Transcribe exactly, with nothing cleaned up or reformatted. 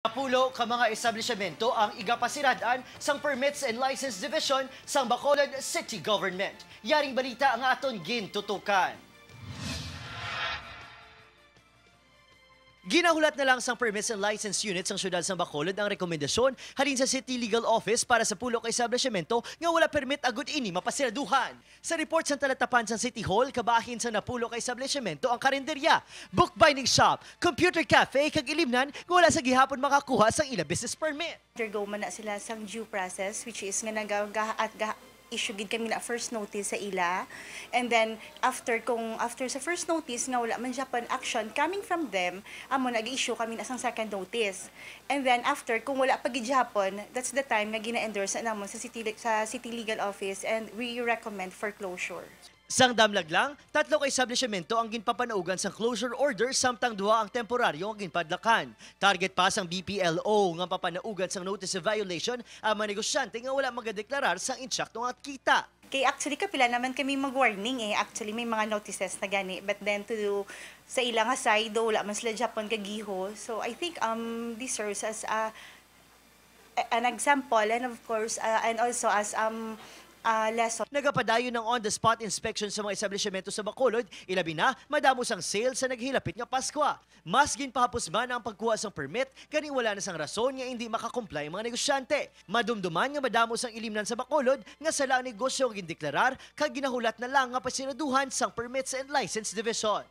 Napulo ka mga establisyemento ang igapasirad-an sang Permits and License Division sang Bacolod City Government. Yaring balita nga aton gintutukan. Ginahulat na lang sang Permits and License Unit sang Siyudad sang Bacolod ang rekomendasyon halin sa City Legal Office para sa pulo ka establisyemento nga wala permit agud ini mapasiraduhan. Sa report sang talatapan sang City Hall, kabahin sang napulo ka establisyemento ang karinderya, bookbinding shop, computer cafe, kag ilimnan nga wala sa gihapon makakuha sang ila business permit. Undergo man na sila sang due process, which is nga naga-, ga-, at ga-, issue gid kami na first notice sa ila. And then, after, kung after sa first notice nga wala man siya pa action coming from them, amo nag-issue kami na sang second notice. And then, after, kung wala pa gid gihapon, that's the time nga gina-endorse na namon sa city, sa city legal office, and we recommend for closure. Sang damlag lang, tatlo ka establisyemento ang ginpapanaugan sang closure order, samtang duha ang temporaryo nga ginpadlakan. Target pa sang B P L O nga papanaugan sang notice of violation ang mga negosyante nga wala magadeklarar sang insakto nga kita. Kay actually, kapila naman kami mag-warning eh. Actually, may mga notices na gani. But then, to, sa ila nga side, do, wala man sila gihapon kagiho. So, I think, um, this serves as a, a-, an example and, of course, uh, and also as, um, a lesson. Nagapadayon ang on-the-spot inspection sa mga establisyemento sa Bacolod, ilabi na madamo sang sale sa naghilapit nga Paskwa. Mas ginpahapos man ang pagkuha sang permit, gani wala na sang rason nga indi makakomply ang mga negosyante. Madumduman nga madamo sang ilimnan sa Bacolod nga sala ang negosyo nga gindeklarar kag ginahulat na lang nga pasiraduhan sang Permits and License Division.